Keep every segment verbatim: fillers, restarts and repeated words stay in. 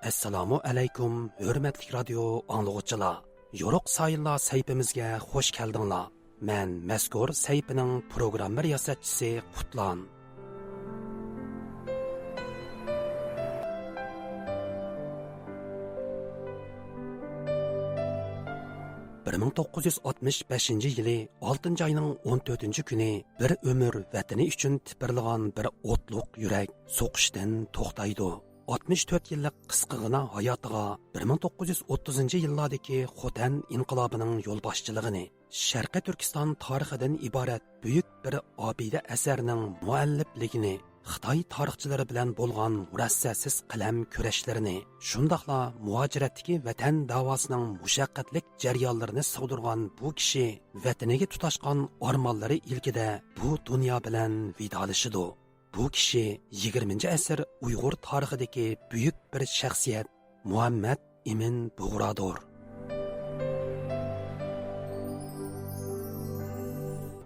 ئەسسالامۇ ئەلەيكۇم، ھۆرمەتلىك رادىيو ئاڭلىغۇچىلار! يورۇق سايىللار سەھىپىمىزگە خوش كەلدىڭلار! مەن مەزكۇر سەھىپىنىڭ پروگرامما رىياسەتچىسى قۇتلان. بىر مىڭ توققۇز يۈز ئاتمىش بەشىنچى يىلى ئالتىنچى ئاينىڭ ئون تۆتىنچى كۈنى بىر ئۆمۈر ۋەتىنى ئۈچۈن تىپىرلىغان بىر ئوتلۇق يۈرەك سوقۇشتىن توختايدۇ. ئاتمىش تۆت يىللىق قىسقىغىنا ھاياتىغا بىر مىڭ توققۇز يۈز ئوتتۇزىنچى يىللاردىكى خوتەن ئىنقىلابىنىڭ يولباشچىلىقىنى، شەرقىي تۈركىستان تارىخىدىن ئىبارەت بۈيۈك بىر ئابىدە ئەسەرنىڭ مۇئەللىپلىكىنى، خىتاي تارىخچىلىرى بىلەن بولغان مۇرەسسەسىز قەلەم كۈرەشلىرىنى، شۇنداقلا مۇھاجىرەتتىكى ۋەتەن داۋاسىنىڭ مۇشەققەتلىك جەريانلىرىنى سىغدۇرغان بۇ كىشى ۋەتىنىگە تۇتاشقان ئارمانلىرى ئىلكىدە بۇ دۇنيا بىلەن ۋىدالىشىدۇ. بۇ كىشى يىگىرمىنچى ئەسىر ئۇيغۇر تارىخىدىكى بۈيۈك بىر شەخسىيەت، مۇھەممەد ئىمىن بۇغرادۇر.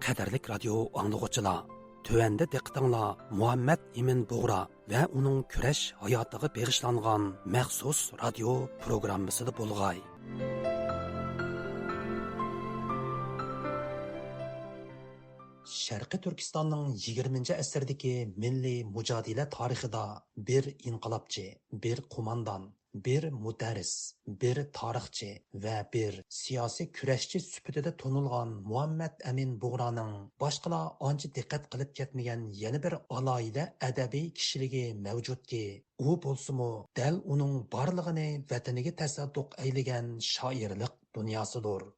قەدىرلىك رادىيو ئاڭلىغۇچىلار، تۆۋەندە دىققىتىڭلار مۇھەممەد ئىمىن بۇغرا ۋە ئۇنىڭ كۈرەش ھاياتىغا بېغىشلانغان مەخسۇس رادىيو پروگراممىسىدا بولغاي. شەرقىي تۈركىستاننىڭ يىگىرمىنچى ئەسىردىكى مىللىي مۇجادىلە تارىخىدا بىر ئىنقىلابچى، بىر قوماندان، بىر مۇدەررىس، بىر تارىخچى ۋە بىر سىياسىي كۈرەشچى سۈپىتىدە تونۇلغان مۇھەممەد ئەمىن بۇغرانىڭ باشقىلار ئانچە دىققەت قىلىپ كەتمىگەن يەنە بىر ئالاھىدە ئەدەبىي كىشىلىكى مەۋجۇتكى، ئۇ بولسىمۇ دەل ئۇنىڭ بارلىقىنى ۋەتىنىگە تەسەددۇق ئەيلىگەن شائىرلىق دۇنياسىدۇر.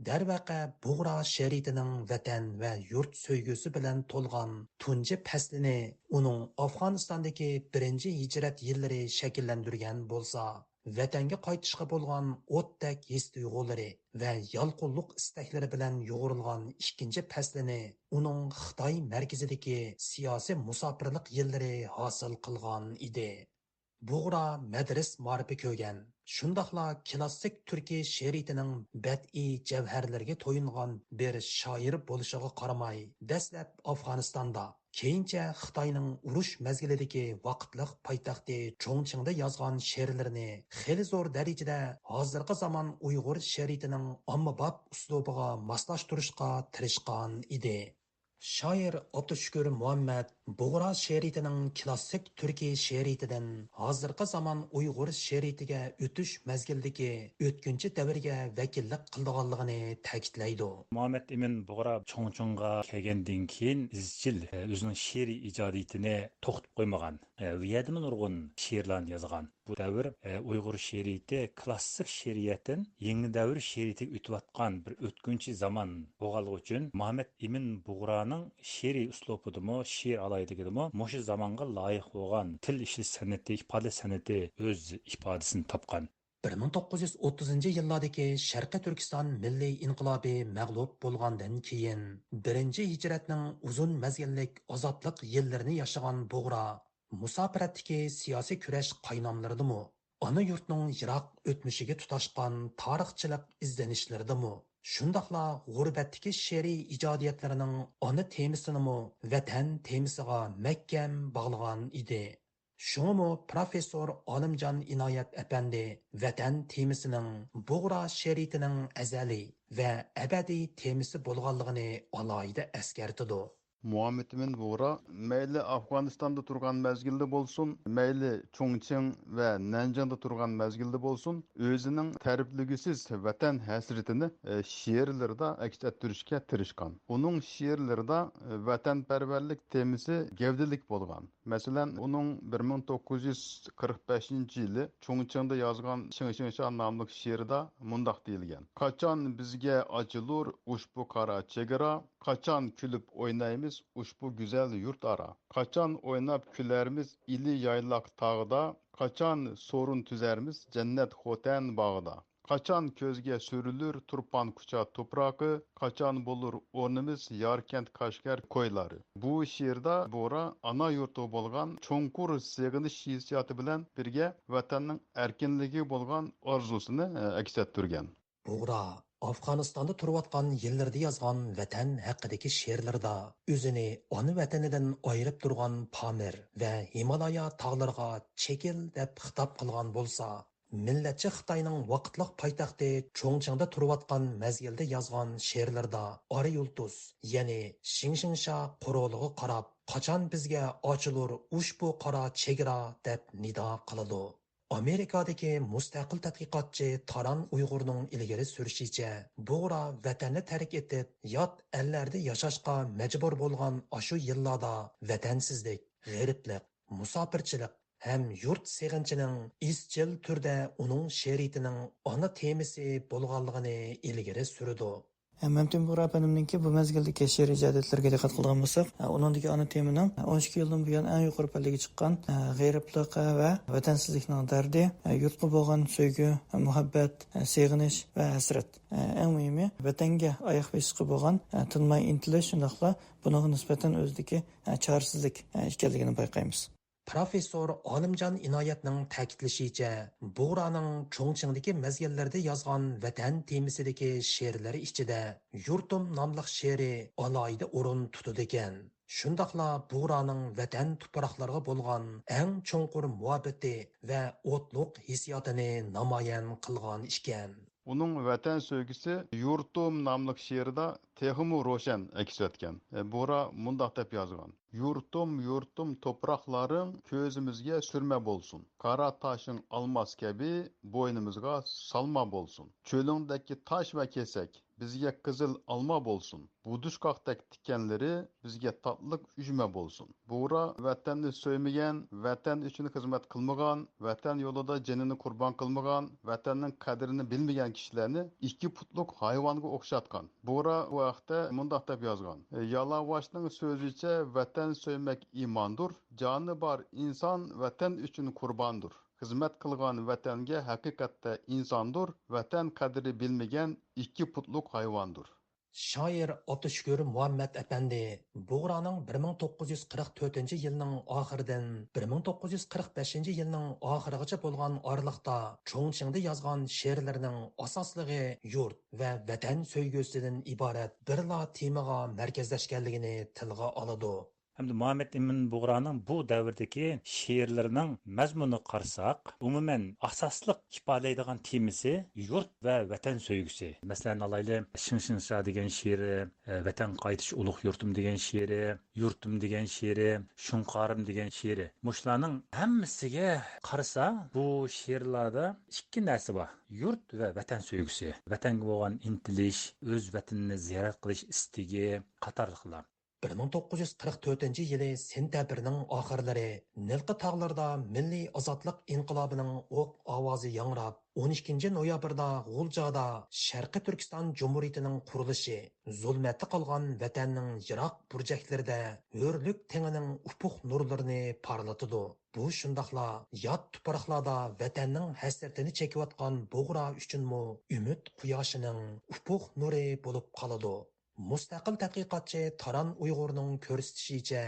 دەرۋەقە، بۇغرا شېئىرىيىتىنىڭ ۋەتەن ۋە يۇرت سۆيگۈسى بىلەن تولغان تۇنجى پەسلىنى ئۇنىڭ ئافغانىستاندىكى بىرىنچى ھىجرەت يىللىرى شەكىللەندۈرگەن بولسا، ۋەتەنگە قايتىشقا بولغان ئوتتەك ھېس-تۇيغۇلىرى ۋە يالقۇنلۇق ئىستەكلىرى بىلەن يۇغۇرۇلغان ئىككىنچى پەسلىنى ئۇنىڭ خىتاي مەركىزىدىكى سىياسىي مۇساپىرلىق يىللىرى ھاسىل قىلغان ئىدى. بۇغرا مەدرىس مائارىپى كۆرگەن، شۇنداقلا كىلاسسىك تۈركىي شېئىرىيىتىنىڭ بەدىئىي جەۋھەرلىرىگە تويۇنغان بىر شائىر بولۇشىغا قارىماي، دەسلەپ ئافغانىستاندا، كېيىنچە خىتاينىڭ ئۇرۇش مەزگىلىدىكى ۋاقىتلىق پايتەختى چۇڭچىڭدا يازغان شېئىرلىرىنى خېلى زور دەرىجىدە ھازىرقى زامان ئۇيغۇر شېئىرىيىتىنىڭ ئاممىباب ئۇسلۇبىغا ماسلاشتۇرۇشقا تىرىشقان ئىدى. شائىر ئابدۇشۈكۈر مۇھەممەد بۇغرا شېئىرىيىتىنىڭ كىلاسسىك تۈركىي شېئىرىيىتىدىن ھازىرقى زامان ئۇيغۇر شېئىرىيىتىگە ئۆتۈش مەزگىلىدىكى ئۆتكۈنچى دەۋرگە ۋەكىللىك قىلىدىغانلىقىنى تەكىتلەيدۇ. مۇھەممەد ئىمىن بۇغرا چۇڭچىڭغا كەلگەندىن كېيىن ئىزچىل، ئە، ئۆزىنىڭ شېئىرىي ئىجادىيىتىنى توختىتىپ قويمىغان، ئە، بۇ يەردىمۇ نۇرغۇن شېئىرلارنى يازغان. بۇ دەۋر، ئە، ئۇيغۇر شېئىرىيىتى كىلاسسىك شېئىرىيەتتىن يېڭى دەۋر شېئىرىيىتىگە ئۆتۈۋاتقان بىر ئۆتكۈنچى زامان بولغانلىقى ئۈچۈن، مۇھەممەد ئىمىن بۇغرانىڭ شېئىرىي ئۇسلۇبىدىمۇ، شېئىر ئالاھىدىلىكىدىمۇ مۇشۇ زامانغا لايىق بولغان تىل ئىشلىتىش سەنئىتى، ئىپادىلەش سەنئىتى ئۆز ئىپادىسىنى تاپقان. بىر مىڭ توققۇز يۈز ئوتتۇزىنچى يىللاردىكى شەرقىي تۈركىستان مىللىي ئىنقىلابى مەغلۇپ بولغاندىن كېيىن، بىرىنچى ھىجرەتنىڭ ئۇزۇن مەزگىللىك ئازابلىق يىللىرىنى ياشىغان بۇغرا، مۇساپىرەتتىكى سىياسىي كۈرەش قايناملىرىدىمۇ، ئانا يۇرتنىڭ يىراق ئۆتمۈشىگە تۇتاشقان تارىخچىلىق ئىزدىنىشلىرىدىمۇ، شۇنداقلا غۇربەتتىكى شېئىرىي ئىجادىيەتلىرىنىڭ ئانا تېمىسىنىمۇ ۋەتەن تېمىسىغا مەھكەم باغلىغان ئىدى. شۇڭىمۇ پروفېسسور ئالىمجان ئىنايەت ئەپەندى ۋەتەن تېمىسىنىڭ بۇغرا شېئىرىيىتىنىڭ ئەزەلىي ۋە ئەبەدىي تېمىسى بولغانلىقىنى ئالاھىدە ئەسكەرتىدۇ. مۇھەممەد ئىمىن بۇغرا مەيلى ئافغانىستاندا تۇرغان مەزگىلدە بولسۇن، مەيلى چۇڭچىڭ ۋە نەنجىڭدا تۇرغان مەزگىلدە بولسۇن، ئۆزىنىڭ تەرىپلىگۈسىز ۋەتەن ھەسرىتىنى، ئە، شېئىرلىرىدا ئەكس ئەتتۈرۈشكە تىرىشقان. ئۇنىڭ شېئىرلىرىدا، ئە، ۋەتەنپەرۋەرلىك تېمىسى گەۋدىلىك بولغان. مەسىلەن، ئۇنىڭ بىر مىڭ توققۇز يۈز قىرىق بەشىنچى يىلى چۇڭچىڭدا يازغان شىڭشىڭشا ناملىق شېئىرىدا مۇنداق دېيىلگەن: «قاچان بىزگە ئاچىلۇر ئۇشبۇ قارا چېگرا، قاچان كۈلۈپ ئوينايمىز ئۇشبۇ گۈزەل يۇرت ئارا؟ قاچان ئويناپ كۈلەرمىز ئىلى يايلاق تاغدا، قاچان سورۇن تۈزەرمىز جەننەت خوتەن باغىدا؟» قاچان كۆزگە سۈرۈلۈر تۇرپان كۇچا توپراقى، قاچان بولۇر ئورنىمىز ياركەنت، قەشقەر كويلارى. بۇ شېئىردا بۇغرا ئانا يۇرتىغا بولغان چوڭقۇر سېغىنىش ھېسسىياتى بىلەن بىرگە ۋەتەننىڭ ئەركىنلىكىگە بولغان ئارزۇسىنى، ئە، ئەكس ئەتتۈرگەن. بۇغرا ئافغانىستاندا تۇرۇۋاتقان يىللىرىدا يازغان ۋەتەن ھەققىدىكى شېئىرلىرىدا ئۆزىنى ئانا ۋەتىنىدىن ئايرىپ تۇرغان پامىر ۋە ھىمالايا تاغلىرىغا چېكىل دەپ خىتاب قىلغان بولسا، مىللەتچى خىتاينىڭ ۋاقىتلىق پايتەختى چۇڭچىڭدا تۇرۇۋاتقان مەزگىلدە يازغان شېئىرلىرىدا ئارا يۇلتۇز، يەنى شىڭشىڭشا قورۇلىغا قاراپ، قاچان بىزگە ئاچىلۇر ئۇشبۇ قارا چېگرا دەپ نىدا قىلىدۇ. ئامېرىكادىكى مۇستەقىل تەتقىقاتچى تاران ئۇيغۇرنىڭ ئىلگىرى سۈرۈشىچە، بۇغرا ۋەتەننى تەرك ئېتىپ، يات ئەللەردە ياشاشقا مەجبۇر بولغان ئاشۇ يىللاردا ۋەتەنسىزلىك، غېرىبلىق، مۇساپىرچىلىق ھەم يۇرت سېغىنچىنىڭ ئىزچىل تۈردە ئۇنىڭ شېئىرىيىتىنىڭ ئانا تېمىسى بولغانلىقىنى ئىلگىرى سۈرىدۇ. مەمتىمىن بۇغرا ئەپەندىمنىڭكى بۇ مەزگىلدىكى شېئىرىي ئىجادىيەتلىرىگە دىققەت قىلغان بولساق، ئۇنىڭدىكى ئانا تېمىنىڭ ئون ئىككى يىلدىن بۇيان ئەڭ يۇقىرى پەللىگە چىققان غېرىبلىق ۋە ۋەتەنسىزلىكنىڭ دەردى، يۇرتقا بولغان سۆيگۈ، مۇھەببەت، سېغىنىش ۋە ھەسرەت. ئەڭ مۇھىمى، ۋەتەنگە ئاياق بېسىشقا بولغان تىنماي ئىنتىلىش، شۇنداقلا بۇنىڭغا نىسبەتەن ئۆزىدىكى چارىسىزلىك ئىكەنلىكىنى بايقايمىز. پروفېسسور ئالىمجان ئىنايەتنىڭ تەكىتلىشىچە، بۇغرانىڭ چۇڭچىڭدىكى مەزگىللىرىدە يازغان ۋەتەن تېمىسىدىكى شېئىرلىرى ئىچىدە يۇرتۇم ناملىق شېئىرى ئالاھىدە ئورۇن تۇتىدىكەن. شۇنداقلا بۇغرانىڭ ۋەتەن تۇپراقلىرىغا بولغان ئەڭ چوڭقۇر مۇھەببىتى ۋە ئوتلۇق ھېسسىياتىنى نامايان قىلغان ئىكەن. ئۇنىڭ ۋەتەن سۆيگۈسى يۇرتۇم ناملىق شېئىرىدا تېخىمۇ روشەن ئەكس ئەتكەن. بۇغرا مۇنداق دەپ يازغان: يۇرتۇم، يۇرتۇم، توپراقلارىڭ كۆزىمىزگە سۈرمە بولسۇن. قارا تاشىڭ ئالماس كەبى بوينىمىزغا سالما بولسۇن. چۆلۈڭدىكى تاش ۋە كېسەك بىزگە قىزىل ئالما بولسۇن. بۇدۇشقاقتەك تىكەنلىرى بىزگە تاتلىق ئۈجمە بولسۇن. بۇغرا ۋەتەننى سۆيمىگەن، ۋەتەن ئۈچۈن خىزمەت قىلمىغان، ۋەتەن يولىدا جېنىنى قۇربان قىلمىغان، ۋەتەننىڭ قەدرىنى بىلمىگەن كىشىلەرنى ئىككى پۇتلۇق ھايۋانغا ئوخشاتقان. بۇغرا بۇ ھەقتە مۇنداق دەپ يازغان: يالاۋاچنىڭ سۆزىچە، ۋەتەن سۆيمەك ئىماندۇر، جانى بار ئىنسان ۋەتەن ئۈچۈن قۇرباندۇر. خىزمەت قىلغان ۋەتەنگە ھەقىقەتتە ئىنساندۇر، ۋەتەن قەدرى بىلمىگەن ئىككى پۇتلۇق ھايۋاندۇر. شائىر ئابدۇشۈكۈر مۇھەممەت ئەپەندى بۇغرانىڭ بىر مىڭ توققۇز يۈز قىرىق تۆتىنچى يىلنىڭ ئاخىرىدىن بىر مىڭ توققۇز يۈز قىرىق بەشىنچى يىلنىڭ ئاخىرىغىچە بولغان ئارىلىقتا چۇڭچىڭدا يازغان شېئىرلىرىنىڭ ئاساسلىقى يۇرت ۋە ۋەتەن سۆيگۈسىدىن ئىبارەت بىرلا تېمىغا مەركەزلەشكەنلىكىنى تىلغا ئالىدۇ. ھەمدە مۇھەممەت ئىمىن بۇغرانىڭ بۇ دەۋردىكى شېئىرلىرىنىڭ مەزمۇنىغا قارىساق، ئومۇمەن ئاساسلىق ئىپادىلەيدىغان تېمىسى يۇرت ۋە ۋەتەن سۆيگۈسى. مەسىلەن، ئالايلى، شىڭشىڭشا دېگەن شېئىرى، ۋەتەنگە قايتىش ئۇلۇغ يۇرتۇم دېگەن شېئىرى، يۇرتۇم دېگەن شېئىرى، شۇڭقارىم دېگەن شېئىرى. مۇشۇلارنىڭ ھەممىسىگە قارىسا، بۇ شېئىرلاردا ئىككى نەرسە بار: يۇرت ۋە ۋەتەن سۆيگۈسى، ۋەتەنگە بولغان ئىنتىلىش، ئۆز ۋەتىنىنى زىيارەت قىلىش ئىستىكى قاتارلىقلار. بىر مىڭ توققۇز يۈز قىرىق تۆتىنچى يىلى سېنتەبىرنىڭ ئاخىرلىرى نىلقا تاغلىرىدا مىللىي ئازادلىق ئىنقىلابىنىڭ ئوق ئاۋازى ياڭراپ، ئون ئىككىنچى نويابىردا غۇلجادا شەرقىي تۈركىستان جۇمھۇرىيىتىنىڭ قۇرۇلۇشى، زۇلمەتتە قالغان ۋەتەننىڭ يىراق بۇرجەكلىرىدە ھۆرلۈك تېڭىنىڭ ئۇپۇق نۇرلىرىنى پارلىتىدۇ. بۇ شۇنداقلا يات تۇپراقلاردا ۋەتەننىڭ ھەسرىتىنى چېكىۋاتقان بۇغرا ئۈچۈنمۇ ئۈمىد قۇياشىنىڭ ئۇپۇق نۇرى بولۇپ قالىدۇ. مۇستەقىل تەتقىقاتچى تاران ئۇيغۇرنىڭ كۆرسىتىشىچە،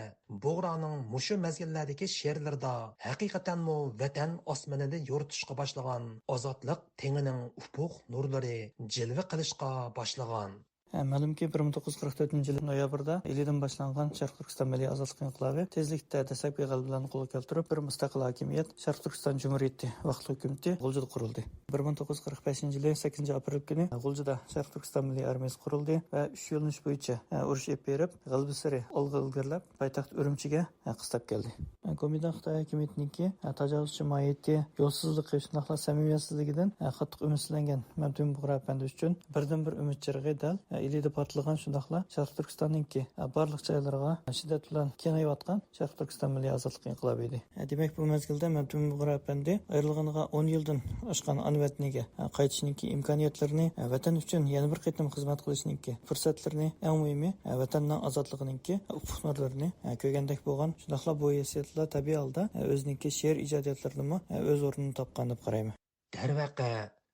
بۇغرانىڭ مۇشۇ مەزگىللەردىكى شېئىرلىرىدا ھەقىقەتەنمۇ ۋەتەن ئاسمىنىدا يورۇتۇشقا باشلىغان ئازادلىق تېڭىنىڭ ئۇپۇق نۇرلىرى جىلۋە قىلىشقا باشلىغان. ھە، مەلۇمكى، بىر مىڭ توققۇز يۈز قىرىق تۆتىنچى يىلى نويابىردا ئىلىدىن باشلانغان شەرقىي تۈركىستان مىللىي ئازادلىق ئىنقىلابى تېزلىكتە دەسلەپكى غەلىبىلەرنى قولغا كەلتۈرۈپ، بىر مۇستەقىل ھاكىمىيەت، شەرقىي تۈركىستان جۇمھۇرىيىتى ۋاقىت ھۆكۈمىتى غۇلجىدا قۇرۇلدى. بىر مىڭ توققۇز يۈز قىرىق بەشىنچى يىلى سەككىزىنچى ئاپرېل كۈنى غۇلجىدا شەرقىي تۈركىستان مىللىي ئارمىيەسى قۇرۇلدى ۋە ئۈچ يۆنىلىش بويىچە، ئە، ئۇرۇش ئېلىپ بېرىپ، غەلىبە سېرى ئالغا ئىلگىرىلەپ، پايتەخت ئۈرۈمچىگە، ئە، قىستاپ كەلدى. ئە، گومىنداڭ خىتاي ھاكىمىيىتىنىڭكى، ئە، تاجاۋۇزچى ماھىيىتى، يولسىزلىقى، شۇنداقلا سەمىمىيەتسىزلىكىدىن، ئە، قاتتىق ئۈمىدسىزلەنگەن مەمتىمىن بۇغرا ئەپەندى ئۈچۈن بىردىنبىر ئۈمىد چىرىغى دەل، ئە، ئىلىدا پارتلىغان، شۇنداقلا شەرقىي تۈركىستاننىڭكى، ئە، بارلىق جايلىرىغا شىددەت بىلەن كېڭىيىۋاتقان شەرقىي تۈركىستان مىللىي ئازادلىق ئىنقىلابى ئىدى. دېمەك، بۇ مەزگىلدە مەمتىمىن بۇغرا ئەپەندى ئايرىلغىنىغا ئون يىلدىن ئاشقان ئانا ۋەتىنىگە قايتىشنىڭكى ئىمكانىيەتلىرىنى، ۋەتەن ئۈچۈن يەنە بىر قېتىم خىزمەت قىلىشنىڭكى پۇرسەتلىرىنى، ئەڭ مۇھىمى، ۋەتەننىڭ ئازادلىقىنىڭكى ئۇپۇق نۇرلىرىنى كۆرگەندەك بولغان. شۇنداقلا بۇ ھېسسىياتلار تەبىئىي ھالدا ئۆزىنىڭكى شېئىر ئىجادىيەتلىرىدىمۇ ئۆز ئورنىنى تاپقان دەپ قارايمەن. دەرۋەقە،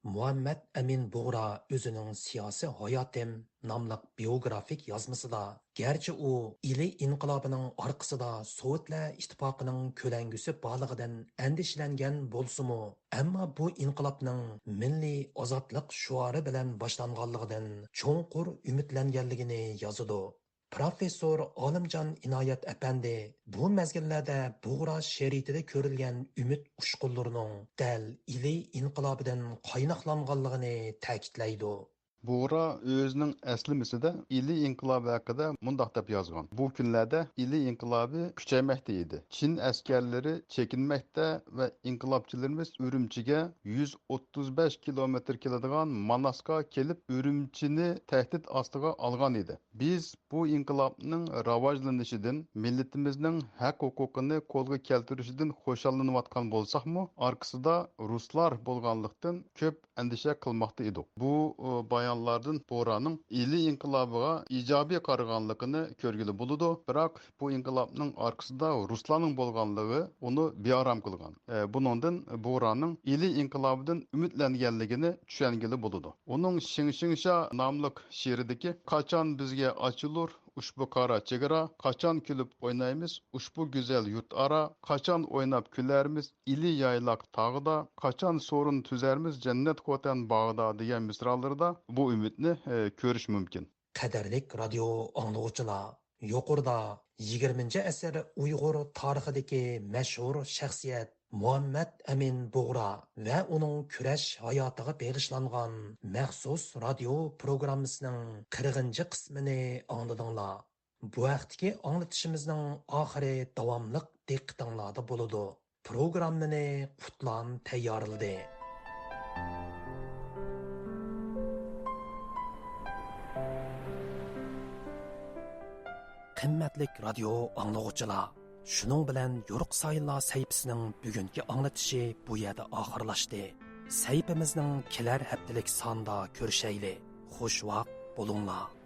مۇھەممەد ئەمىن بۇغرا ئۆزىنىڭ سىياسىي ھاياتىم ناملىق بىيوگرافىك يازمىسىدا، گەرچە ئۇ ئىلى ئىنقىلابىنىڭ ئارقىسىدا سوۋېتلار ئىتتىپاقىنىڭ كۆلەڭگىسى بارلىقىدىن ئەندىشىلەنگەن بولسىمۇ، ئەمما بۇ ئىنقىلابنىڭ مىللىي ئازادلىق شوئارى بىلەن باشلانغانلىقىدىن چوڭقۇر ئۈمىدلەنگەنلىكىنى يازىدۇ. پروفېسسور ئالىمجان ئىنايەت ئەپەندى بۇ مەزگىللەردە بۇغرا شېئىرىيىتىدە كۆرۈلگەن ئۈمىد ئۇچقۇنلىرىنىڭ دەل ئىلى ئىنقىلابىدىن قايناقلانغانلىقىنى تەكىتلەيدۇ. بۇغرا ئۆزىنىڭ ئەسلىمىسىدە ئىلى ئىنقىلابى ھەققىدە مۇنداق دەپ يازغان: بۇ كۈنلەردە ئىلى ئىنقىلابى كۈچەيمەكتە ئىدى. چىن ئەسكەرلىرى چېكىنمەكتە ۋە ئىنقىلابچىلىرىمىز ئۈرۈمچىگە يۈز ئوتتۇز بەش كىلومېتىر كېلىدىغان ماناسقا كېلىپ، ئۈرۈمچىنى تەھدىت ئاستىغا ئالغان ئىدى. بىز بۇ ئىنقىلابنىڭ راۋاجلىنىشىدىن، مىللىتىمىزنىڭ ھەق-ھوقۇقىنى قولغا كەلتۈرۈشىدىن خۇشاللىنىۋاتقان بولساقمۇ، ئارقىسىدا رۇسلار بولغانلىقتىن كۆپ ئەندىشە قىلماقتا ئىدۇق. بۇ، ئۇ، بايانلاردىن بۇغرانىڭ ئىلى ئىنقىلابىغا ئىجابىي قارىغانلىقىنى كۆرگىلى بولىدۇ، بىراق بۇ ئىنقىلابنىڭ ئارقىسىدا رۇسلارنىڭ بولغانلىقى ئۇنى بىئارام قىلغان. ئە، بۇنىڭدىن بۇغرانىڭ ئىلى ئىنقىلابىدىن ئۈمىدلەنگەنلىكىنى چۈشەنگىلى بولىدۇ. ئۇنىڭ شىڭشىڭشا ناملىق شېئىرىدىكى «قاچان بىزگە ئاچىلۇر ئۇشبۇ قارا چېگرا، قاچان كۈلۈپ ئوينايمىز ئۇشبۇ گۈزەل يۇرت ئارا، قاچان ئويناپ كۈلەرمىز ئىلى يايلاق تاغدا، قاچان سورۇن تۈزەرمىز جەننەت خوتەن باغدا» دېگەن مىسرالىرىدا بۇ ئۈمىدنى، ئە، كۆرۈش مۇمكىن. قەدىرلىك رادىيو ئاڭلىغۇچىلار، يۇقىرىدا يىگىرمىنچى ئەسىر ئۇيغۇر تارىخىدىكى مەشھۇر شەخسىيەت مۇھەممەد ئەمىن بۇغرا ۋە ئۇنىڭ كۈرەش ھاياتىغا بېغىشلانغان مەخسۇس رادىيو پروگراممىسىنىڭ قىرىقىنچى قىسمىنى ئاڭلىدىڭلار. بۇ ھەقتىكى ئاڭلىتىشىمىزنىڭ ئاخىرى داۋاملىق دىققىتىڭلاردا بولىدۇ. پروگراممىنى قۇتلان تەييارلىدى. قىممەتلىك رادىيو ئاڭلىغۇچىلار، شۇنىڭ بىلەن يورۇق سايىنلار سەھىپىسىنىڭ بۈگۈنكى ئاڭلىتىشى بۇ يەردە ئاخىرلاشتى. سەھىپىمىزنىڭ كېلەر ھەپتىلىك سانىدا كۆرۈشەيلى. خۇش ۋاقىت بولۇڭلار.